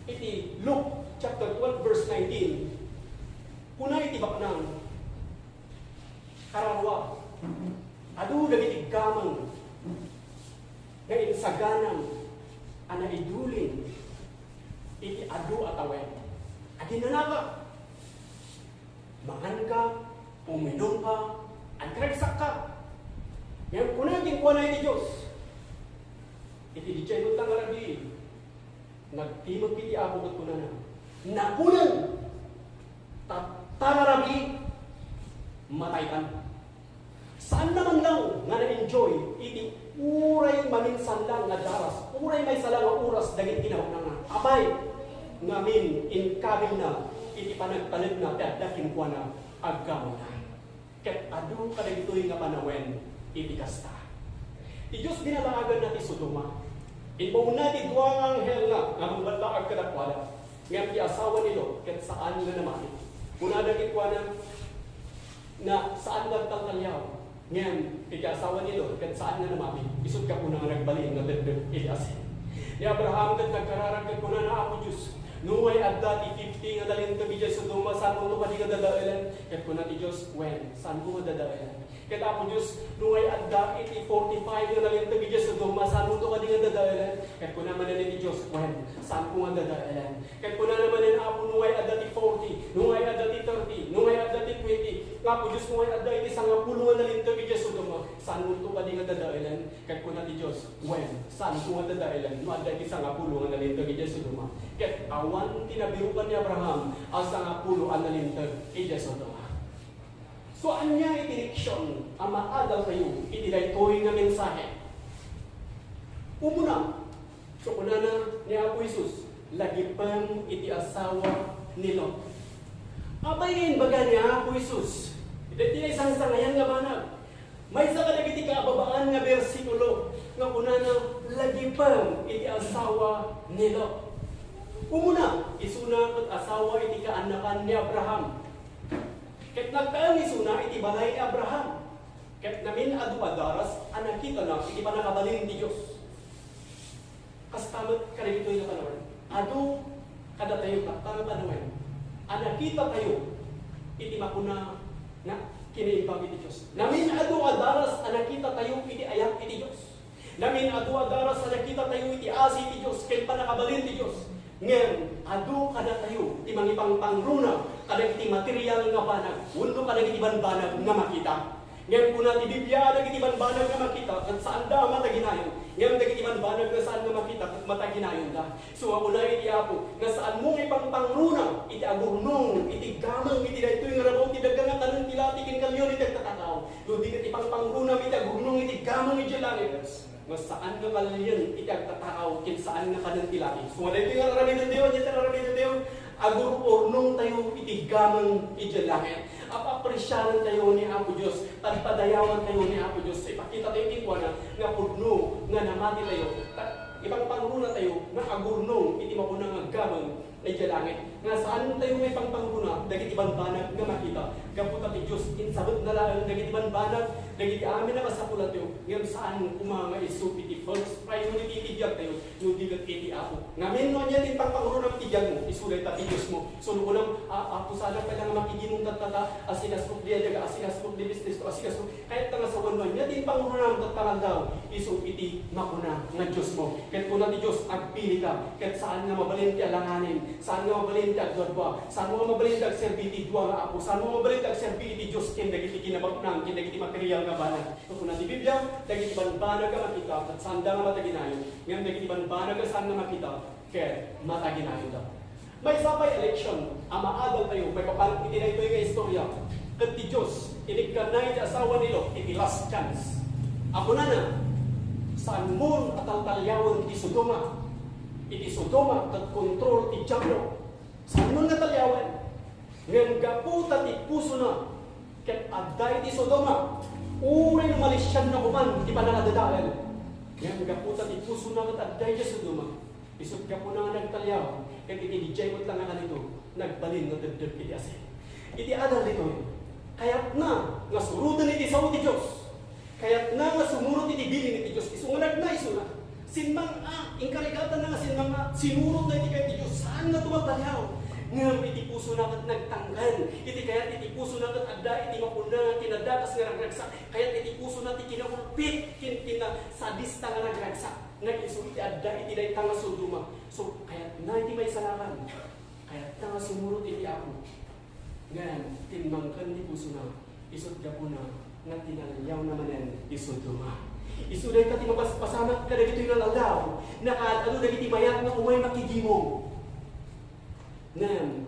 iti Luke chapter twelve, verse nineteen, kuna iti baknang, kararua, adu dagiti gameng nga insaganak a naidulin iti adu a tawen. Aginnanaka, manganka, uminumka, agregsakka. Ngem kuna kenkuana iti Dios, iti diay met nga rabii, nagtimek iti Apo ket kunana, "Nakunen, ta, ta rabii, mataykan." Saanna man laeng nga na-enjoy iti uray maminsan lang nga daras, uray maysa lang nga oras dagiti kinabaknangna. Apay, ngamin, inkabilna iti panagtalekna ti adda kenkuana aggamona. Ket adu kadagitoy nga panawen iti kasta. Ti Dios binalaaganna ti Sodoma. Imbaonna ti dua nga anghel nga, nga mangballaag kadakuada. Ngem ti asawa ni Lot ket saan nga namati. Kunada kenkuana, nga saan nga agtaltaliaw. Ngem iti asawa ni Lot ket saan nga namati. Isut' gapuna nga nagbalin nga tedteg iti asin. Ni Abraham ket nagkararag ket kunana, "Apo Dios, no way adda ti fifty nga nalinteg idiay Sodoma, saanmonto kadi nga dadaelen?" Ket kuna ti Dios, "Wen, saanko nga dadaelen." Ket Apo Dios, no way adda iti forty-five nga nalinteg idiay Sodoma, saanmonto kadi nga dadaelen? Ket kuna manen iti Dios, "Wen, saanko nga dadaelen." Ket kunana manen Apo, "No way adda ti forty, no way adda ti thirty, no way adda ti twenty, nga Apo Dios, no way adda iti sangapulo nga nalinteg idiay Sodoma, saanmonto kadi nga dadaelen?" Ket kuna ti Dios, "Wen, saanko nga dadaelen no adda iti sangapulo nga nalinteg idiay Sodoma." Ket awan ti nabirukan ni Abraham a sangapulo a nalinteg idiay Sodoma. So, ania iti leksion a maadaltayo iti daytoy nga mensahe? Umuna, so kunana ni Apo Jesus, "Lagipem iti asawa ni Lot." Apay nga imbaga ni Apo Jesus iti naisangsangayan nga banag? Maysa kadagiti kaababaan nga bersikulo nga kunana, "Lagipem iti asawa ni Lot." Umuna, isuna ket asawa iti kaannakan ni Abraham. Ket nagtaeng isuna iti balay ni Abraham. Ket namin-adu a daras a nakitana iti pannakabalin ti Dios. Kasta met kadagitoy nga panawen. Adu kadatayo tatta nga panawen a nakitatayo iti makuna nga kinaimbag iti Dios. Namin-adu a daras a nakitatayo iti ayat iti Dios. Namin-adu a daras a nakitatayo iti asi ti Dios ken pannakabalin ti Dios. Ngem adu kadatayo ti mangipangpangruna kadagiti material nga banag wenno kadagiti banbanag nga makita. Ngem kuna ti Biblia, dagiti banbanag nga makita ket saanda a mataginayon. Ngem dagiti banbanag nga saan nga makita ket mataginayonda. So, kuna iti Apo nga saanmo nga ipangpangruna iti agurnong iti gameng iti daytoy nga rabaw ti daga nga kanen ti lati ken kalion iti agtatakaw. No di ket ipangpangrunam iti agurnong iti gameng iti langit, nga saan nga kalion iti agtatakaw ken saan nga kanen ti lati. So, daytoy nga aramidentayo, daytoy nga aramidentayo, agur-urnongtayo iti gameng iti langit. Apapresiarantayo ni Apo Dios, padpadayawantayo ni Apo Dios. Ipakitatayo kenkuana nga pudno nga namatitayo. Ta-, ipangpangrunatayo nga agurnong iti makuna nga gameng idiay langit. Nga saantayo nga ipangpangruna dagiti banbanag nga makita. Gapu ta ti Dios, insabetna laeng dagiti banbanag, dagiti amin a kasapulantayo, ngem saan koma nga isu iti first priority iti biagtayo, no di ket iti Apo. Ngamin no ania ti ipangpangrunam iti biagmo, isu dayta ti Diosmo. So, no kunam, "A-, Apo, saanak pay la nga makigimong tatta, asikasok di daga, asikasok di business ko, asikasok." Kayat ta nga sawen no ania ti pangrunam tatta nga aldaw, isu iti makuna nga Diosmo. Ket kuna ti Dios, "Agpilika, ket saan nga mabalin ti alanganin, saan nga mabalin ti agduadua, saan nga mabalin ti agserbi iti dua nga apo, saan nga mabalin ti agserbi iti Dios ken dagiti kinabaknang, ken dagiti material nga banag." So, kuna ti Biblia, dagiti banbanag nga makita, ket saanda nga mataginayon, ngem dagiti banbanag nga saan nga makita, ket mataginayonda. Maysa pay a leksion a maadaltayo maipapan iti daytoy nga istorya. Ket ti Dios, inikkanna iti asawa ni Lot iti last chance. A kunana, "Saanmon a taltaliawen ti Sodoma. Iti Sodoma ket kontrol ti Diablo. Saanmon nga taliawen." Ngem gapu ta ti pusona ket adda iti Sodoma, uray no malisianna koman ti pannakadadael. Ngem gapu ta ti pusona ket adda iti Sodoma, isut' gapuna nga nagtaliaw, ket iti diay met la nga kanito, nagbalin nga tebteb iti asin. Iti adal ditoy, kayatna nga suroten iti sao ti Dios. Kayatna nga sumurot iti bilin iti Dios. Isu nga nagna, isuna. Simmang-a, inkarigatanna nga simmang-a, sinurotna iti kayat ti Dios. Saan nga tumagtaliaw. Ngem iti pusona ket nagtangken. Iti kayat iti pusona ket adda iti mapuna nga kinadakas nga ragragsak. Kayat iti pusona ti kinaulpit, ken kinasadista nga ragragsak. Nga isu iti adda iti dayta nga Sodoma. So, kayatna iti maisalakan. Kayatna nga sumurot iti Apo. Ngem, timmangken ti pusona, isut' gapuna nga tinaliawna manen ti Sodoma. Isu dayta ti mapaspasamak kadagitoy nga aldaw, nakaad-adu dagiti mayat nga umay makigimong. Ngem,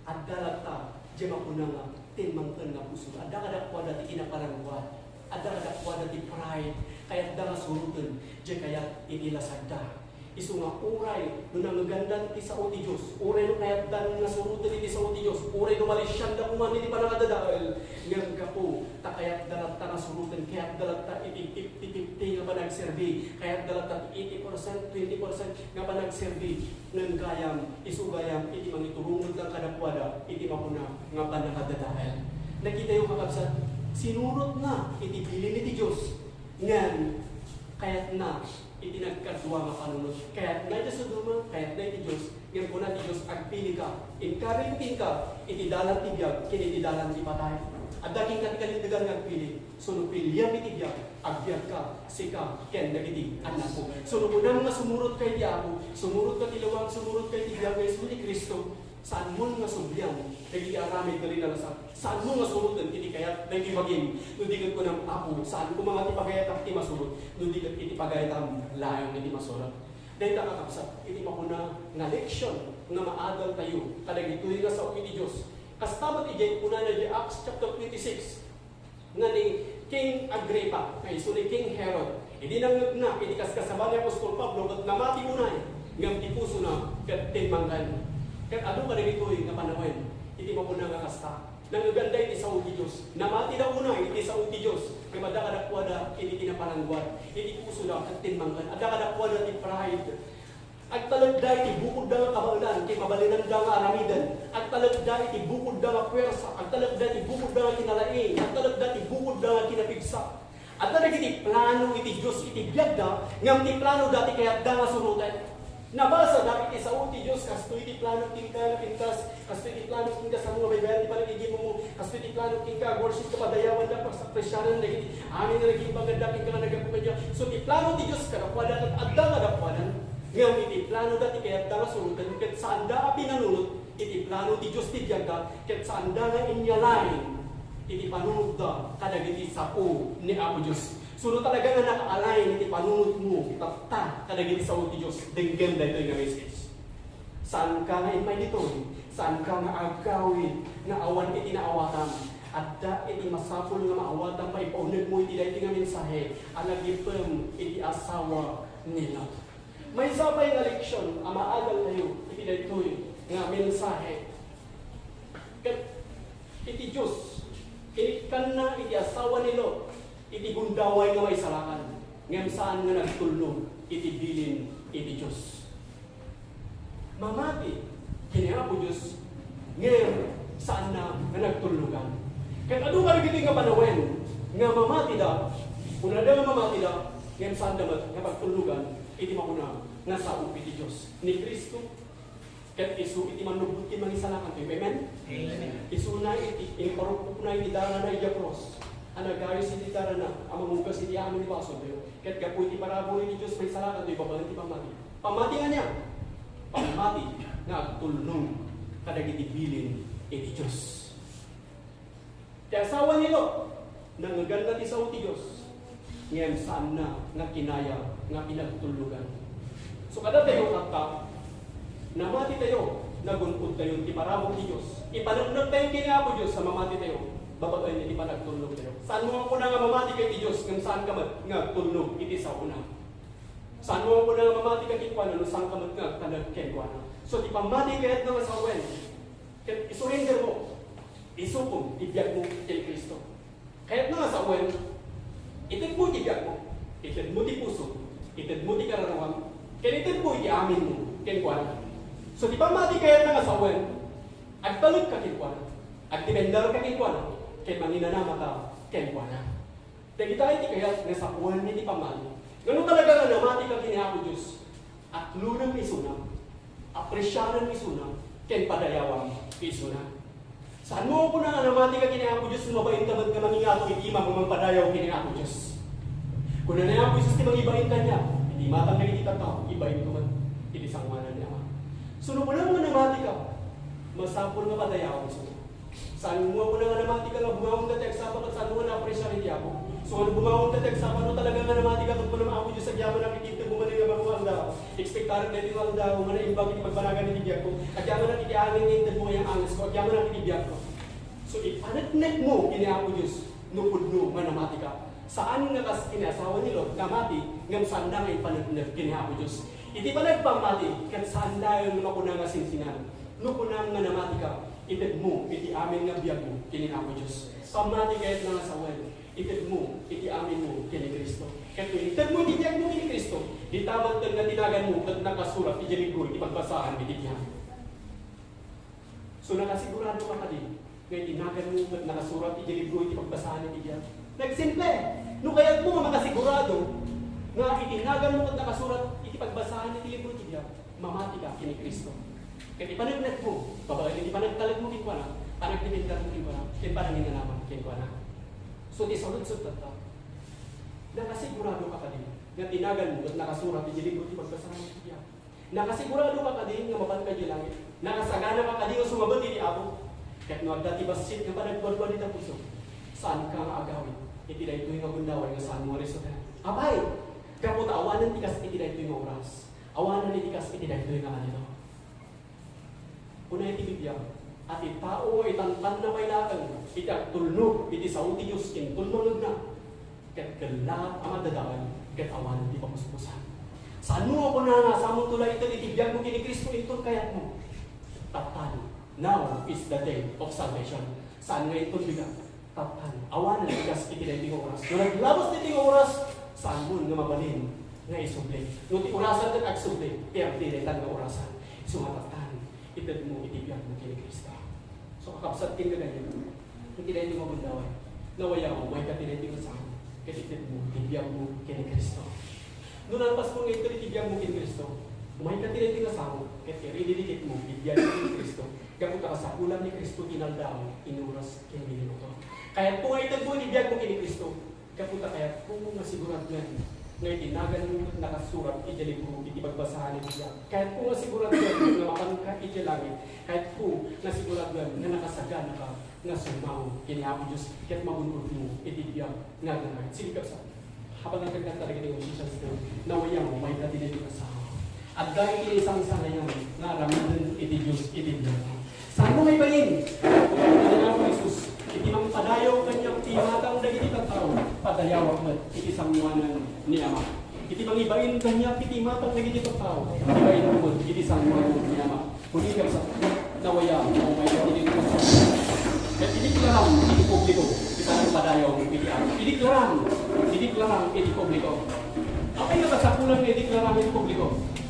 adda latta, diay mapuna nga timmangken nga puso. Adda kadakuada ti kinapalangguad. Adda kadakuada ti pride. Kayatda nga suroten, diay kayat iti lasagda. Isu nga uray no nangeganda ti sao ti Dios, uray no kayatdan nga suroten iti sao ti Dios, uray no malisianda koman iti pannakadadael, ngem gapu ta kayatda latta nga suroten, kayatda latta iti fifty fifty nga panagserbi, kayatda latta ti eighty percent, twenty percent nga panagserbi, ngem gayam, isu gayam iti mangiturongedda kadakuada iti mapuna nga pannakadadael. Nakitayo, kakabsat, sinurotna iti bilin iti Dios, ngem kayatna iti nagkadua nga panunot. Kayatna iti Sodoma, kayatna iti Dios. Ngem kuna ti Dios, "Agpilika. Inkari kenka iti dalan ti biag ken iti dalan ti patay." Adda kenka ti kalintegan nga agpili. So no piliam iti biag, agbiagka, sika, ken dagiti annakko. So no kunam nga sumurotka iti Apo, sumurotka iti lawag, sumurotka iti biag nga isu ni Cristo, saanmon nga sublian dagiti aramid nga linalasak. Saanmo nga suroten iti kayat daytoy bagim, no di ket kunam, "Apo, saan koma nga ti pagayatak ti masurot, no di ket iti pagayatam laeng iti masurot." Dayta, kakabsat, iti mapuna nga leksion nga maadaltayo kadagitoy nga sao iti Dios. Kasta met idiay kunana idiay Acts chapter twenty-six, nga ni King Agripa, nga isu ni King Herod, idi nangngegna iti kaskasaba ni apostol Pablo ket namati unay, ngem ti pusona ket timmangken. Ket adu kadagitoy nga panawen iti mapuna nga kasta. Nangeganda iti sao ti Dios. Namatida unay iti sao ti Dios. Ngem adda kadakuada iti kinapalangguad. Iti pusoda ket timmangken. Adda kadakuada ti pride. Agtalekda iti bukodda nga kabaelan ken mabalinanda nga aramiden. Agtalekda iti bukodda nga puwersa. Agtalekda iti bukodda nga kinalaing. Agtalekda iti bukodda nga kinapigsa. Adda dagiti plano iti Dios iti biagda, ngem ti planoda ti kayatda nga suroten. Nabasada iti sao ti Dios, kastoy ti plano kenka nga pintas, kastoy ti plano kenka sa mga baybayan ti panagigimong mo, kastoy ti plano kenka, agworship ka, padayawan da, pagsapresiaran dagiti amin nga naging bagada kenka nga naggapu kaniak. So, ti plano ti Dios kadakuada, ket adda kadakuada. Ngem iti planoda ti kayatda nga suroten, ket saanda a pinanunot iti plano ti Dios ti biagda, ket saanda nga inyalain iti panunotda kadagiti sao ni Apo Dios. So, no talaga nga naka-align iti panunotmo tatta kadagiti sao ti Dios, denggem daytoy nga message. Saanka nga immay ditoy, saanka nga agawid nga awan iti naawatam. Adda iti masapul nga maawatam maipaunegmo iti daytoy nga mensahe a nagipen iti asawa ni Lot. Maysa pay nga leksion a maadaltayo iti daytoy nga mensahe. Ket iti Dios, inikkanna iti asawa ni Lot iti gundaway nga maisalakan, ngem saan nga nagtulnog iti bilin iti Dios. Mamati ken ni Apo Dios, ngem saanna nga nagtulnogan. Ket adu kadagiti nga panawen nga mamatida, kunada nga mamatida, ngem saanda met nga pagtulnogan iti mapuna nga sao iti Dios ni Cristo. Ket isu iti mannubbot ken mangisalakantayo. Amen? Amen. Isuna iti inparukupna iti darana idiay krus a nagayus iti darana a mangugas iti amin ti basoltayo. Ket gapu iti parabur iti Dios, maisalakantayo babaen ti pammati. Pammati ania? Pammati nga agtulnog kadagiti bilin iti Dios. Ti asawa ni Lot, nangngeganna ti sao ti Dios, ngem saanna nga kinaya nga pinagtulnogan. So, kadatayo, tatta, namatitayo nagun-odtayon ti parabur ti Dios. Ipaneknektayo ken ni Apo Dios a mamatitayo babaen iti panagtulnogtayo. Saanmo nga kuna nga mamati ka iti Dios ngem saanka met nga agtulnog iti saona? Saanmo nga kuna nga mamati ka kenkuana no saanka met nga agtalek kenkuana? So, ti pammati kayatna nga sawen, ket isurrendermo, isukom ti biagmo ken Cristo. Kayatna nga sawen, itedmo ti biagmo, itedmo ti pusom, itedmo ti kararuam, ken itedmo iti aminmo kenkuana. So, ti pammati kayatna nga sawen, agtalekka kenkuana, agdependerka kenkuana, ken manginanamaka kenkuana. Dagita ti kayat nga sawen iti pammati. Ngano talaga nga namati ka ken ni Apo Dios? Atlonem isuna, apresiarem isuna, ken padayawam isuna. Saanmo nga kuna nga namati ka ken ni Apo Dios no mabain ka met nga mangingato iti imam nga mangpadayaw ken ni Apo Dios? Kuna ni Apo Jesus ti mangibain kaniak, iti imatang dagiti tattao, ibainko met iti sangoanan ni Ama. So, no kuna nga namati ka, masapul nga padayawam isuna. Saanmo nga kuna nga namati ka nga bungaonka ti agsapa ket saanmo nga naapresiar iti Apo? So, ano bungaonka ti agsapa no talaga nga namati ka ket kunam, "Apo Dios, agyamanak iti intedmo manen nga baro nga aldaw. Ekspektarek daytoy nga aldaw nga naimbag iti pagbanagan iti biagko. Agyamanak iti angin nga intedmo nga yang-angesko. Agyamanak iti biagko." So, ipaneknekmo ken ni Apo Dios no pudno nga namati ka. Saan nga kas ken ni asawa ni Lot, namati, ngem saanda nga ipaneknek ken ni Apo Dios. Iti panagpammati, ket saandayon nga makuna nga sinsinan. No kunam nga namati ka, itedmo iti amin nga biagmo ken ni Apo Dios. Pammati kayatna nga sawen, itedmo iti aminmo ken ni Cristo. Ket no itedmo iti biagmo ken ni Cristo, dita manen nga ti naganmo ket nakasurat iti libro iti pagbasaan iti biag. So, nakasigurado ka kadi nga iti naganmo ket nakasurat iti libro iti pagbasaan iti biag? Nagsimple. No kayatmo nga makasigurado nga iti naganmo ket nakasurat iti pagbasaan iti libro iti biag, mamati ka ken ni Cristo. Ket ipaneknekmo, babaen iti panagtalekmo kenkuana, panagdependermo kenkuana, ken pananginanamam kenkuana. So, ti saludsod tatta, nakasigurado ka kadi nga ti naganmo ket nakasurat iti libro iti pagbasaan iti biag? Nakasigurado ka kadi nga mapan ka idiay langit? Nakasagana ka kadi nga sumabet iti Apo? Ket no adda ti bassit nga panagduadua iti puso, saanka nga agawid iti daytoy nga gundaway nga saanmo nga resuten? Apay, gapu ta awanen ti kas iti daytoy nga oras, awanen iti kas iti daytoy nga aldaw. Kuna iti Biblia, a ti tao nga itantanna pay laeng iti agtulnog iti sao ti Dios ken tulnogna, ket kellaat a madadael ket awanen ti pamuspusan. Saanmo nga kuna nga saanmonto la ited iti biagmo ken ni Cristo inton kayatmo? Tapno, now is the day of salvation. Saan nga inton bigat? Tapno, awanen ti kas iti daytoy nga oras. No naglabas daytoy nga oras, saanmon nga mabalin nga isubli. No ti orasan ket agsubli, pierde daytan nga orasan. Isu nga tapno, itedmo iti biagmo ken ni Cristo. So, kakabsat ken gagayyem, iti daytoy nga gundaway, nawayaw, umayka iti daytoy nga sao, ket itedmo iti biagmo ken ni Cristo. No nalpaskon nga inted iti biagmo ken ni Cristo, umayka iti daytoy nga sao, ket irididikitmo iti biagmo ken ni Cristo, gapu ta kasapulan ni Cristo ti inaldaw, inuras, ken binibuto. Kayatko nga itedmo iti biagmo ken ni Cristo, gapu ta kayatko nga siguraduen nga iti naganmo ket nakasurat iti libro iti pagbasaan iti biag. Kayatko nga siguraduen nga mapanka iti langit. Kayatko nga siguraduen nga nakasaganaka nga sumao ken ni Apo Dios ket magun-odmo iti biag nga agnanayon. Sige, kabsat. Habang nagkanta dagiti musicians, nawayaw, umayka iti daytoy nga sao. Adda iti naisangsangayan nga aramiden iti Dios iti biag. Saanmo nga ibain? Ni Apo Jesus, iti mangpadayaw kaniak ti imatang dagiti tattao, padayawak met iti sangoanan ni Ama. Iti mangibain kaniak iti imatang dagiti tattao, ibainko met iti sangoanan ni Ama. Kunika sa, nawayaw, umayka iti daytoy nga sao. Ket idiklaram iti publiko ti panagpadayaw iti Apo. Idiklaram, idiklaram iti publiko. Apay nga kasapulan nga idiklaram iti publiko?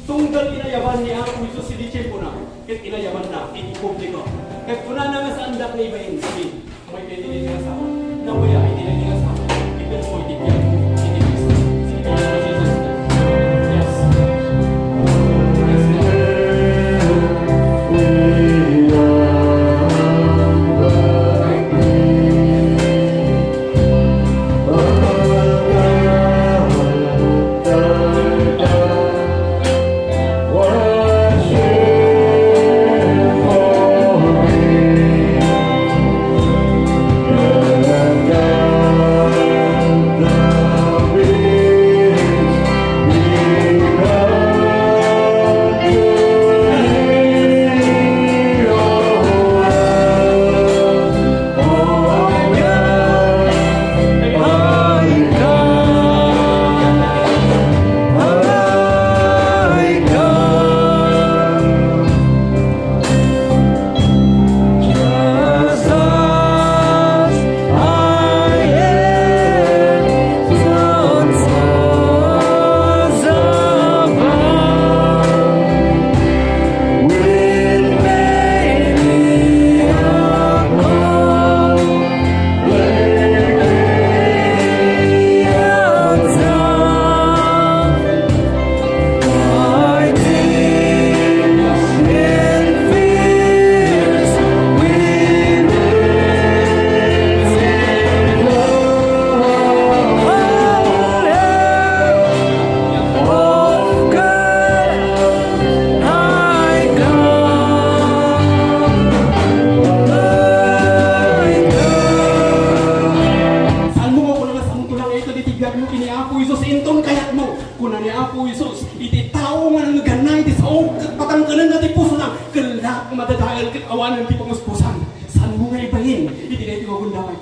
Tunggal inayaban ni Apo Jesus ti disipulona, ket inayabanna iti publiko. Ket kunana nga saandak nga ibain, amin. Umayka iti daytoy nga sao. Nawayaw iti daytoy nga sao. Itedmo iti biag iti Cristo. Sige, Jesus. Yes. Yes, Lord.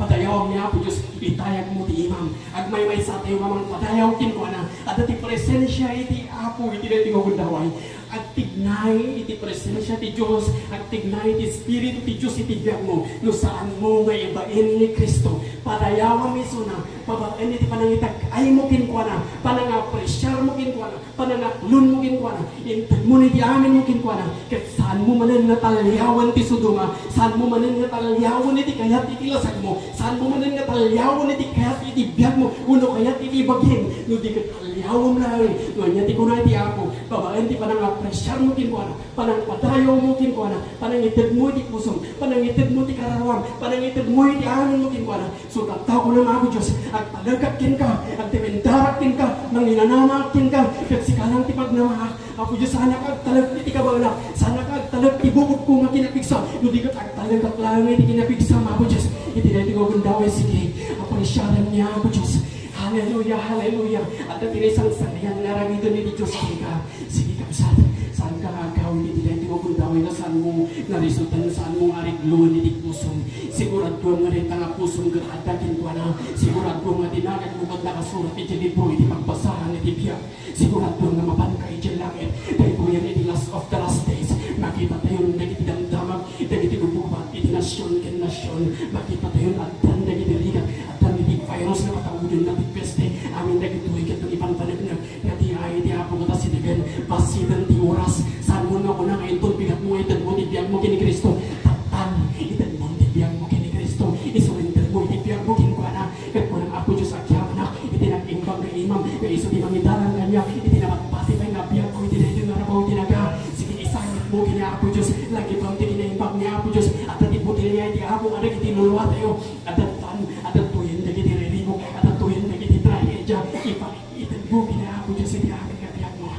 Padayawam ni Apo Dios, itayagmo ti imam. Agmaymaysa tayo nga mangpadayaw kenkuana. Adda ti presensia iti Apo iti daytoy nga gundaway. Agtignay iti presensia ti Dios, agtignay ti Espiritu ti Dios iti biagmo. No saanmo nga ibain ni Cristo, padayawam isuna, babaen iti panangitag-aymo kenkuana, panangapresiarmo kenkuana, panangaklonmo kenkuana, intedmo iti aminmo kenkuana, ket saanmo manen nga talliawen ti Sodoma, saanmo manen nga talliawen iti kayat iti lasagmo, saanmo manen nga talliawen iti kayat iti biagmo, wenno kayat iti bagim, no di ket talliawem laeng, no ania ti kuna iti Apo, babaen ti panangapresiarmo kenkuana, panangpadayawmo kenkuana, panangitedmo iti pusom, panangitedmo ti kararuam, panangitedmo iti aminmo kenkuana, So, tattao kunam, Apo Dios, agtalekak kenka, agdependarak kenka, manginanamaak kenka, ket sika lang ti pagnamaak. Apo Dios, saanka agtalek iti kabaelak, saanka agtalek ti bukod ko nga kinapigsa, no di ket agtalekak laeng iti kinapigsam, Apo Dios. Iti daytoy nga gundaway, sige, apresiaram ni Apo Dios. Hallelujah, hallelujah. Adda ti naisangsangian nga aramiden iti Dios kenka. Sige, kabsat, saanka nga agawid iti daytoy nga gundaway nga saanmo nga resultan, saanmo nga aregloen iti pusom. Siguraduem nga dayta nga pusom ket adda kenkuana. Siguraduem nga ti naganmo ket nakasurat iti libro iti pagbasahan iti biag. Siguraduem nga mapanka iti langit. Daytoyen iti last of the last days. Makitatayon dagiti damdamag, dagiti gubgubat iti nasion ken nasion. Makitatayon addan dagiti rigat, addan iti virus nga patauden nga ti peste. Amin dagitoy ket mangipanpaneknek. Nga ti ay ti Apo ket asidegen, basiten ti oras. Saanmo nga kuna nga inton bigatmo, itedmo ti biagmo ken ni Cristo. Tattan, itedmo ti biagmo ken ni Cristo. Isurendermo iti biagmo kenkuana. Ket kuna, Apo Dios, agyamanak iti nag-imbag nga imam, nga isu ti mangidalan kaniak iti nabatbati pay nga biagko iti daytoy nga rabaw iti naga. Sige, isangitmo ken ni Apo Dios. Lagipem ti kinaimbag ni Apo Dios. Adda ti botelya iti Apo kadagiti luluatayo. Adda tan, adda tuyen dagiti riribuk, adda tuyen dagiti tragedia. Ipa- Itedmo ken ni Apo Dios iti amin nga biagmo.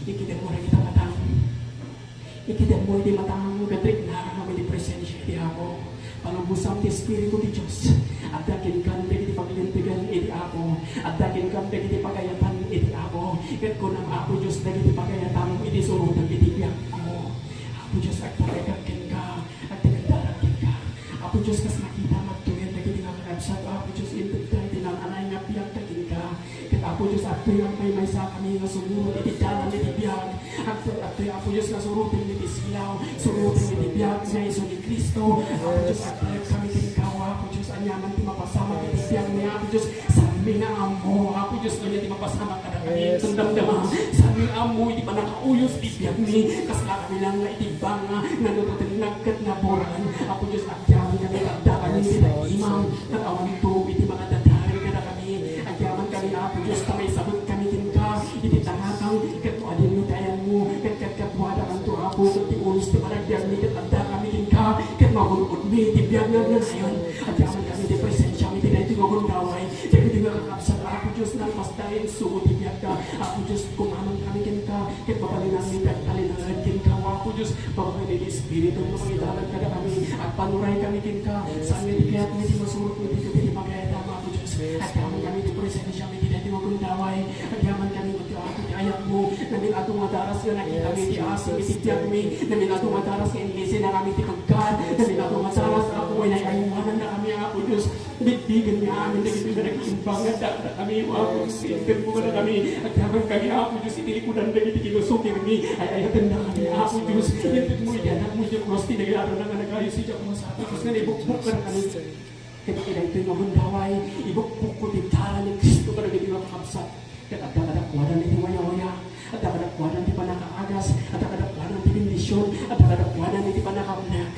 Ikidemmo dagita matang. Ikidemmo iti matang ket riknakam iti presensia iti Apo. Palubosam ti Espiritu ti Dios. Adda kenka dagiti paglintegan iti Apo. Adda kenka dagiti pagayatan iti Apo. Ket kunam, Apo Dios, dagiti pagayatam iti surotek iti biagko. Apo Dios, agtalekak kenka. Agtalekak kenka. Apo Dios, kas nakita, agtuyen dagiti nga kakabsat, Apo Dios, intedda iti naan-anay nga biag kenka. Ket, Apo Dios, agtoy nga agmaymaysa kami nga sumurot iti dalan iti biag. Agtoy, agtoy, Apo Dios, nga suroten iti silaw, suroten iti biag nga isu ni Cristo. Apo Dios, agtalek kami kenka, Apo Dios, aniaman ti mapasamak iti biag ni Apo Dios. Saanmi nga ammo, Apo Dios, ania ti mapasamak kadakami. Yes. Ket damdama, saanmi nga ammo iti pannakauyos ti biagmi. Kas lakami lang nga iti banga, nga natatengnak ket naburan. Apo Dios, agyaman kami, adda kami iti imam, ket awanto iti makadadael kadakami. Agyaman kami, Apo Dios, ta maisabet kami kenka iti tangatang, ket no adinmi ti ayanmo, ket kadkaduadakanto, Apo, ket ti unos ti panagbiagmi, ket adda kami kenka, ket magun-odmi iti biag nga agnanayon. Agyaman kami iti presensiam iti daytoy nga gundaway. Dagiti nga kakabsat, Apo Dios, nalpas da, insugo ti biagda. Apo Dios, kumaman kami kenka, ket mabalinanmi ti agtalinaed kenka, Apo Dios, babaen iti Espiritu nga mangidalan kadakami. Agpanuray kami kenka, saan nga iti kayatmi ti masurot iti, iti pagayatam, Apo Dios. Agyaman kami iti presensiam iti daytoy nga gundaway. Agyaman kami, Apo, iti ayatmo. Namin-adu nga daras nga nakitami iti asim iti biagmi. Namin-adu nga daras nga inlisina kami iti pagkat. Namin-adu nga daras, Apo, nga inay-aywananda kami, Apo Dios. Bitbigenmi amin dagiti nga nag-imbag nga adda kadakami, Apo Dios, intedmo kadakami. Agyaman kami, Apo Dios, iti likudan dagiti kinusukirmi. Ay-ayatenda kami, Apo Dios, intedmo iti Anakmo iti krus ti nagiarana nga nagayus iti krus, Apo Dios, nga naibukbok kadakami. Ket iti daytoy nga gundaway, ibukbokko ti dalan ni Cristo kadagiti nga kakabsat. Ket adda kadakuada iti wayawaya, adda kadakuada ti pannakaagas, adda kadakuada ti bendision, adda kadakuada iti pannakaamnak.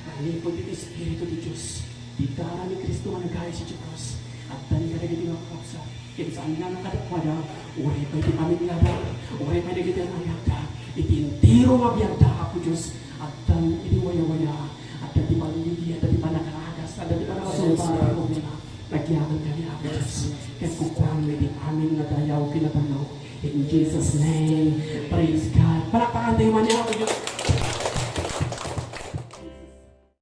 Manipud iti Espiritu ti Dios, ti dalan ni Cristo nga nagayus iti krus, adda ni kadagiti nga kakabsat. Ket saanna nga kadakuada, uray pay ti pamiliada, uray pay dagiti anayakda, iti entero nga biagda, Apo Dios, adda iti wayawaya, adda ti baligi, adda ti pannakaagas, adda ti pannakasulbad ti problema. Nagyaman kami, Apo Dios, ket kukuam iti amin nga dayaw ken napano. In Jesus' name, praise God. Palakpakan tayo man, Apo Dios.